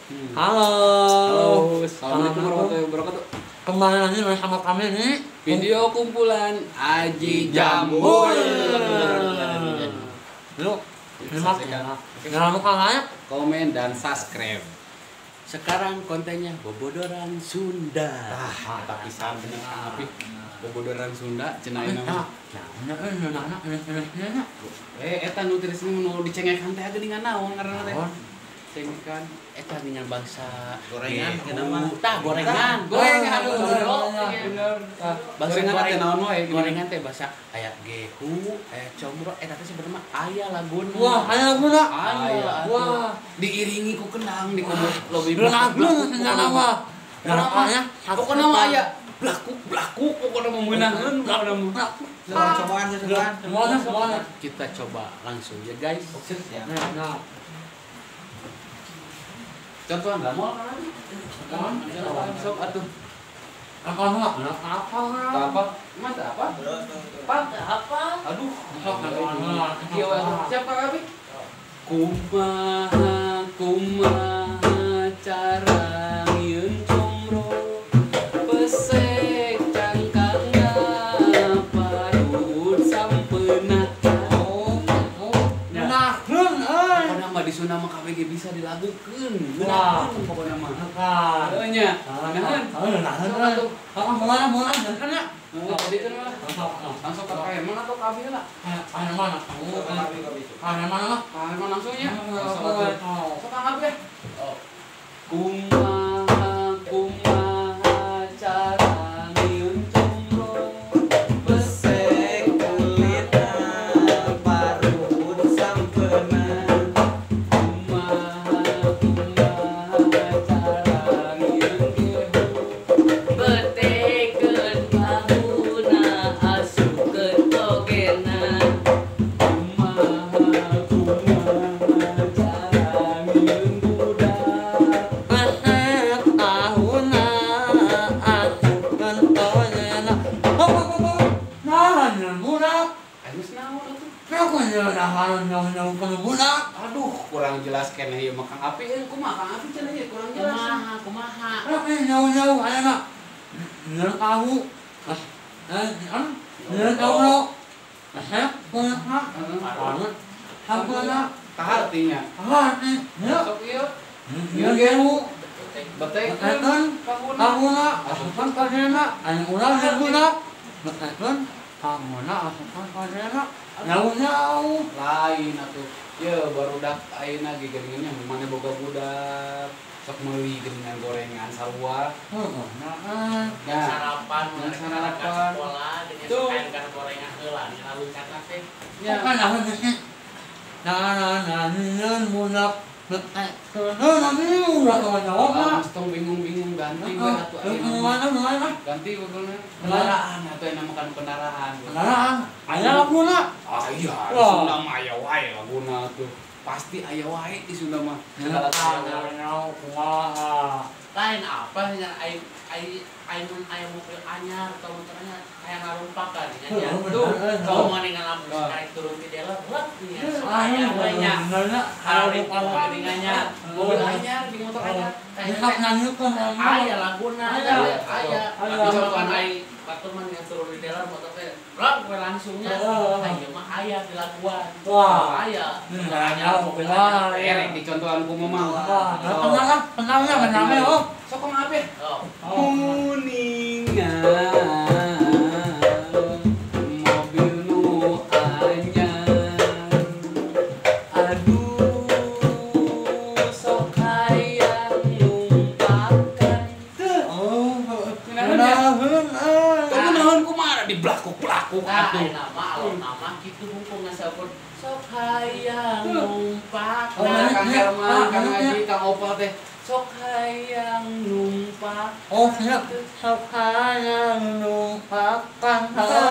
Halo. Halo, assalamualaikum warahmatullahi wabarakatuh. Kembali lagi bersama kami nih video kumpulan Aji Jambul. Yuk, jangan lupa like, komen, dan subscribe. Sekarang kontennya bobodoran Sunda. Ah, tapi bener tapi bobodoran Sunda cenah ayeuna mah. Eta nu teu nu dicengekan teh geuningan naon ngaranna teh? Cengekan eta dengan bangsa gorengan cenah mah. Tah gorengan. Gorengan aduh bener. Bangsa gorengan teh naon wae? Gorengan teh basa aya gehu, aya comro, eta teh sebenarnya aya laguna. Wah, aya laguna. Aya. Wah, diiringi ku kendang di kubu lobi lagu cenah mah. Pokona mah aya blakuk pokona mah meunangeun pokona mah. Cobaan cobaan. Semuanya. Kita coba langsung ya guys. Nah. Contohan lah moal kan? Sok atuh. Apa mah? Apa? Apa? Mas apa? Pak apa? Aduh, kieu siapa kabeh? Kumaha kumaha cara ngieun comro pesek cangkangna parut sampeuna. Oh, naheun euy. Pokona mah di Sunda mah kabeh ge bisa dilagukeun. Wah, pokona mah. Heuh nya. Naheun. Naheun. Heeh, moal kan ya. Tadi kan malah. Langsung ke Herman atau ke Abi lah? Herman. Herman lah. Herman langsung ya. Sok Kang Abi. Kumaha kumaha cara ngieun comro pesek kulitna parut sampeuna. Kumaha kumaha cara ngieun gehu betekeun bahuna asupkeun togena. Kumaha kumaha cara ngieun budak Pesek tahuna asupkeun togena. Nah, budak. Geus naon atuh? Aku nahan naon budak. Aduh, kurang jelas keneh ieu mah Kang Api euy, kumaha Kang Api cenah ieu kurang jelas. Kumaha kumaha. Aku jauh-jauh ayeuna. Nyeun tahu. Nyeun tahu. Pesek kulitna parut sampeuna. Tah artinya. Arti. Sok ieu Nyeun gehu. betekeun kahuna. Kahuna asupkeun togena. Anu urang nyeun budak. Betekeun kahuna asupkeun togena. Jauh-jauh. Lain atuh. Ye barudak ayeuna ge geuningan mane boga budak sok meuli geuningan gorengan sarua. Heeh, nah. Ya. Sarapan, Yang sarapan sarapan. sekolah dengan Tuh. kain kan gorengan heula nya loncatna teh. Ya. Kan aku sih. Nah, nyeun budak betekeun. Heuh, ulah jawab mah. Mas tong bingung-bingung ganti we atuh ayeuna. Mana mana? Ganti pokoknya. Kendaraan atuh ayeuna makan kendaraan. Kendaraan. Aya laguna. Ah iya, di Wah. Sunda mah aya wae laguna tuh. Pasti aya wae di Sunda mah. Segala Kumaha. Lain apa nya ai ai ai mun aya mobil anyar atau motor anyar kayak ngarumpakan nya nya. Tuh, Kau mau dengan lampu sekarang turun di dealer, lep nya. Sok aya we nya. Harumpakan nya. Mobil anyar di motor anyar. Bisa nyanyikan Aya laguna, Aya. aya. Aya. Tapi ai batur mah yang turun di dealer motor teh, lep we langsungnya. Aya mah aya dilakuan. Wah. Aya. Aya mobil anyar. Erek dicontohan ku mamang. Wah, tenang ah, tenangnya tenangnya oh. Sok kumaha Api? Oh. Kuningan mobil nu anyar. Aduh, sok hayang numpakan. Oh, naheun euy. Kamu naon kumaha di blakuk-blakuk Nah, atuh. ayeuna mah alon nama kitu hungkul ngasabut sok hayang numpak. Oh, Kang Herman, Kang iya. Haji, Kang Opal teh. Sok hayang numpak. Oh, siap. Sok hayang numpakan. Nah,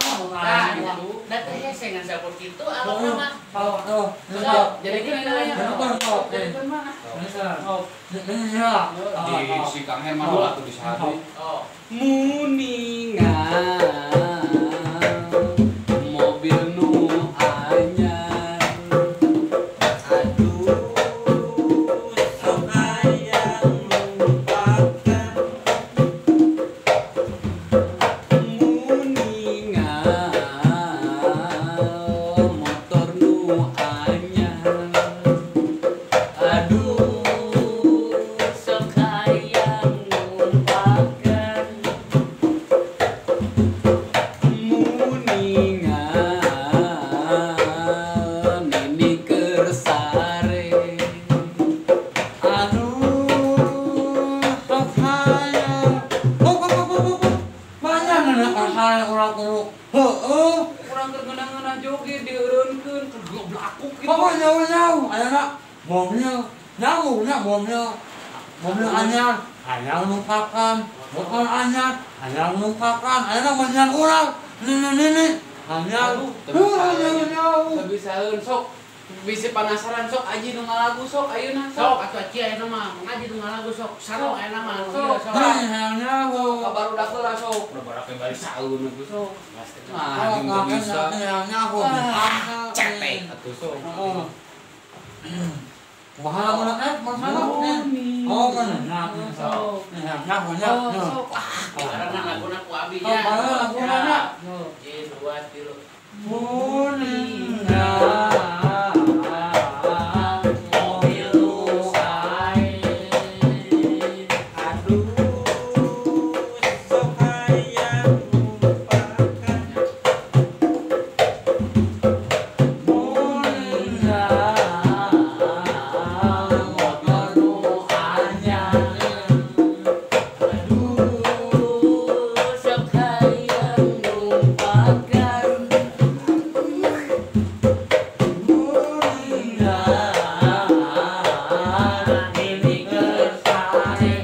gitu. da teh hese ngasabut kitu alon nama. Oh, oh. Sok, Jadi kan aya. Jadi kan mana? Oh. Iya. Di si Kang Herman heula atuh di sahadi. Oh. Muningan mobil nu anyar. Aduh, sok hayang joget dieureunkeun keur blakuk gitu. Pokoknya jauh-jauh ayeuna mobil jauhnya mobil mobil anyar anyar numpakan motor anyar anyar numpakan ayeuna menyan urang nini anyar jauh-jauh teu bisaeun sok bisi penasaran sok aji nu ngalagu sok ayeuna sok atuh aji ayeuna mah ngaji nu ngalagu sok sarong ayeuna mah sok sok ka barudak heula sok udah barudak bari saeun atuh sok ah teu bisa cetek atuh sok kumaha mun masalah oh bener sok sok karena laguna ku abi nya laguna 1 2 3 Muninda mobil usai aduh sok hayang numpakan Muninda motor nu anyar aduh sok hayang numpakan Muninda ini kersane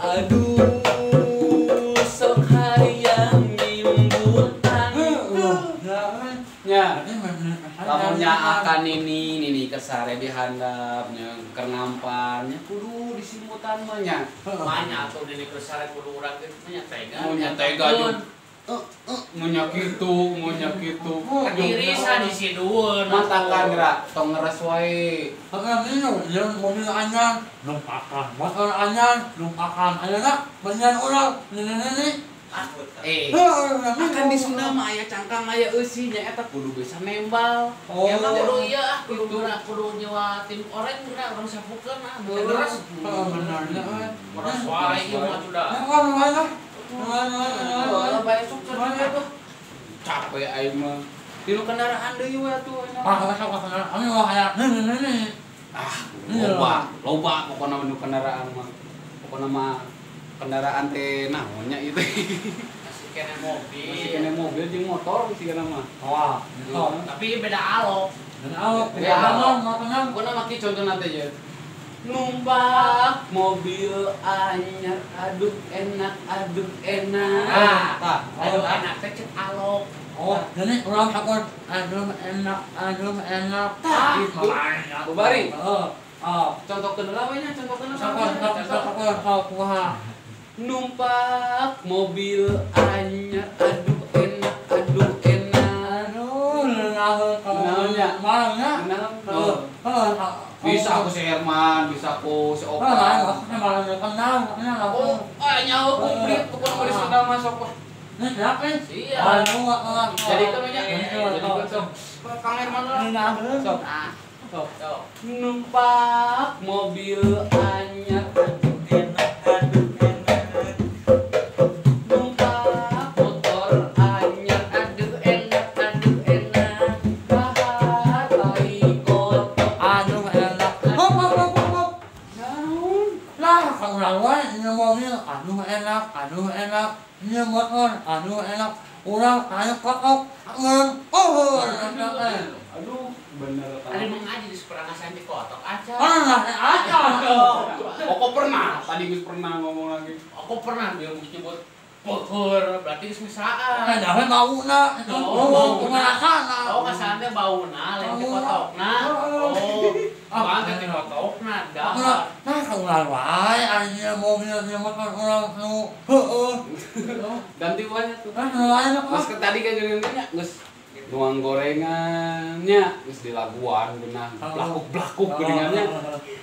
aduh sok hayang nyimbutan nya lamunnya akan ini kesare dihandap nya keur nampan nya kudu disimutan mah nya banyak atuh nini kersare kudu urang teh nya tega mun nya tega jeung mun nya kitu irisan disidueun mantakan geura tong ngeres wae Karena ini yang mobil anyar numpakan motor anyar numpakan ayeuna menyan urang nini akan di Sunda mah aya cangkang aya eusi nya eta kudu bisa nembal. Oh. Ya mah kudu ieu ah kudu kudu nyewa tim oreng geura urang sapukeun ah terus bener nya euy. Meres wae ieu mah sudah. Heeh, bae sok atuh. Capek aing mah. Tilu kendaraan deui we atuh. Ah, sok kendaraan anu aya nini. Ah, loba, loba pokona mah kendaraan mah. Pokona mah kendaraan teh naon nya ieu teh. Masih kene mobil. Masih kene mobil jeung motor masih kene mah. Wah, gitu. Tapi beda alok. Beda alok, beda alok, tenang. Pokona mah kieu contohna teh ye. Numpak mobil anyar, aduh enak, aduh enak. Ah, tah, aduh enak teh cek alok. Oh, jadi urang takut aduh enak, aduh enak. Tah, gitu. Babari. Heeh. Contohkeun heula we nya, contohkeun heula. Sok, kumaha. Numpak mobil anyar, aduh enak, aduh enak. Aduh, naon nya? Naon nya? Bisa aku si Herman, bisa aku si Oka. Oh, nyaho komplit pokona mah di Sunda mah sok. Ini siapa? Iya. Jadi kan nya, jadi kan sok. Kang Herman lah. Sok. Sok. Numpak mobil anyar, aduh enak, aduh enak. Numpak motor anyar, aduh enak, aduh enak. Bahar tai kotok, aduh enak. Hop hop hop hop. Naon? Lah, kalau wae ini mobil, aduh enak, aduh enak. Ini motor, aduh enak. Urang aya kotok, ngeun. Oh, enak. Aduh, bener. Ada mengaji di seperangasan di kotok aja. Pernah aja. Aku pernah, tadi Gus pernah ngomong lagi. Aku pernah dia nyebut peuheur, berarti geus misaan. Nah, jangan bauna itu. Oh, kumaha. Oh, kasarna bauna lain di kotokna. Oh, bang di kotokna dah. Nah, kaulah wae aya mobil ieu motor urang nu heueuh. Ganti wae atuh. Mas ke tadi kan jeung nya geus nuang gorengannya geus dilaguan beunang blakuk-blakuk geuningannya.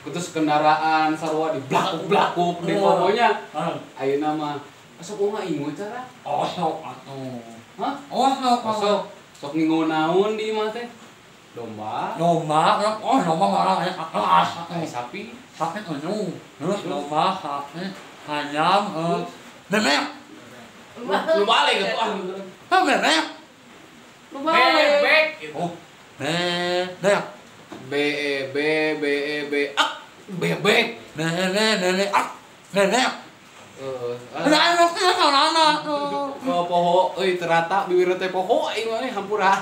Terus kendaraan sarua diblakuk-blakuk di pokoknya. Ayeuna mah sok unga ingu cara? Osok atuh. Hah? Osok. Osok. Sok ngingu naon di imah teh? Domba. Domba, oh domba malah aya kelas atuh. Sapi. Sapi anu. Terus domba, sapi, ayam, bebek. Lu balik atuh ah. Hah, bebek. Lu balik. Bebek gitu. Oh, bebek. B E B B E B A bebek. B E B B E A bebek. Ada anaknya sarana tuh. Oh, poho euy teu rata bibir teh poho aing mah hampura.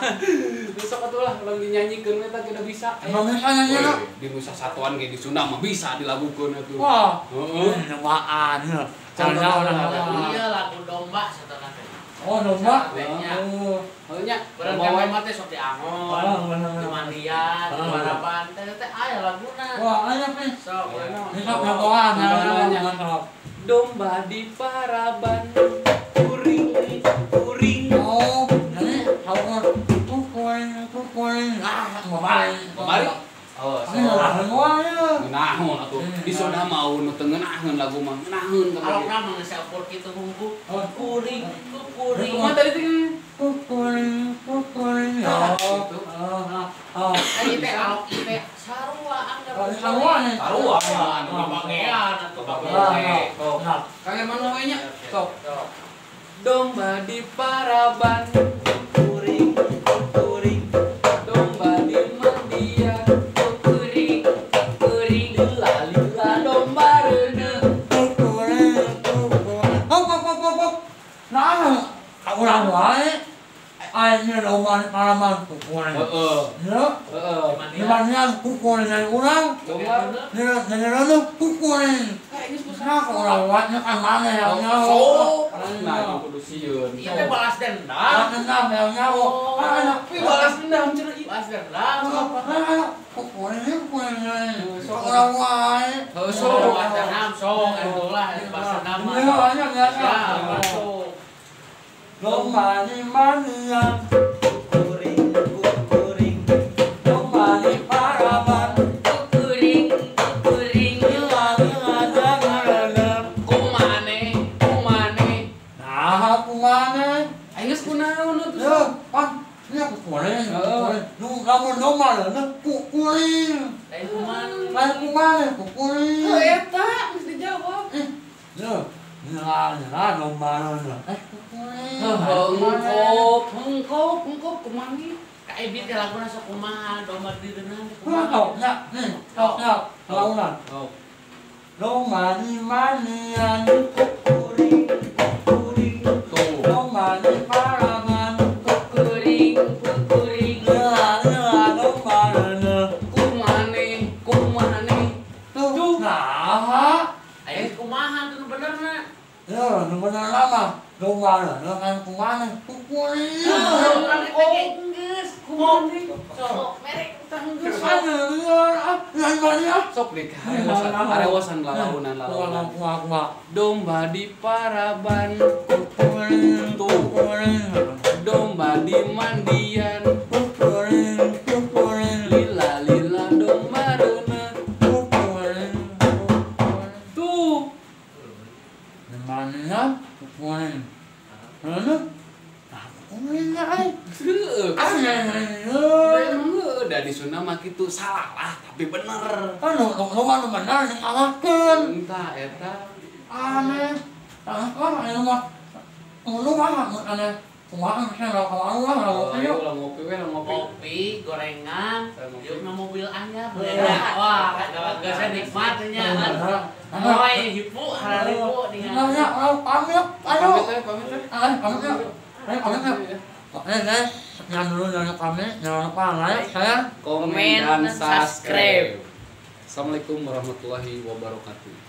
Besok atuh lah ulang dinyanyikeun eta kada bisa. Emang bisa nyanyi di Nusa Satuan ge di Sunda mah bisa dilagukeun atuh. Wah. Heeh. Nyobaan. Iya lagu domba satana teh. Oh, domba. Oh. Heuh nya, barang mah teh sok diangon, dimandian, dibaraban teh teh aya laguna. Wah, aya teh. Sok bisa nyobaan. Domba di paraban kuring kuring. Oh, jadi haur kuring kuring ah ngobali. Ngobali. Oh, so. Ngeunaheun atuh. Di Sunda mah nu teu ngeunaheun lagu mah ngeunaheun kabeh. Alokna mah geus sakur kitu hungku. Kuring kuring. Kumaha tadi teh? Kuring kuring. Gitu. Oh. Ieu teh alok ieu teh sarua anggar. Sarua. Sarua. Anu kabagean atuh kabeh. Kang Herman we nya. Sok. Domba di paraban kuring kuring. Domba di mandian kuring kuring. Lila lila domba reuneuh kuring kuring. Hop hop hop hop. Nah, urang wae. Aing domba di paraban kuring. Heeh. Ya. Heeh. Di mandian kuring urang. Domba reuneuh kuring. Nah, urang wae nya kan maneh yang nyaho. Nah, kudu sieun. Ieu teh balas dendam. Balas dendam yang nyaho. Tapi balas dendam cenah ieu. Balas dendam. Kuring kuring. Urang wae. Heuh sok. Balas dendam sok atuh lah balas dendam mah. Iya, biasa. Domba di mandian kuring kuring. Domba di paraban kuring kuring. Lila lila domba reuneuh. Kumane kumane. Nah, kumane. Aing geus kunaon atuh. Yo, pan, ieu kuring. Nu lamun domba reuneuh kuring. Lain kumaha? Lain kumane kuring. Heuh eta geus dijawab. Yo, lila lila domba reuneuh. Kuring. Heuh, hengkop, hengkop kumane? Ka Ebi teh laguna sok kumaha domba di deunan kumaha? Kumaha? Nya, nih, sok nya, laguna. Sok. Domba di mandian kuring kuring. Tuh. Domba di paraban Kuring kuring. Lila lila domba reuneuh. Kumane kumane. Tuh, nah. Aya kumaha tuh nu benerna? Yo, nu bener mah domba reuneuh kan kumane kuring. Geus kumane. Sok merek Tah geus. Sok Sok di karewosan lalaunan lalaunan. Domba di paraban tuh. Domba di mandian lila lila domba reuneuh tuh. Heueuh. Heueuh, da di Sunda mah kitu salah lah tapi bener. Anu, domba nu bener disalahkeun. Entah eta. Aneh. Ah, anu mah. Lu mah aneh. Kumaha misalnya kalau lah ngopi yuk. Lah ngopi we, lah ngopi. Kopi, gorengan, yuk na mobil anyar. Wah, geus nikmat nya. Moy hipu, hararipu Nah, ya, pamit, ayo. Pamit we, pamit we. Ah, pamit yuk. Ayo, pamit yuk. Oke guys, sekian dulu dari kami. Jangan lupa like, share, komen, dan subscribe. Assalamualaikum warahmatullahi wabarakatuh.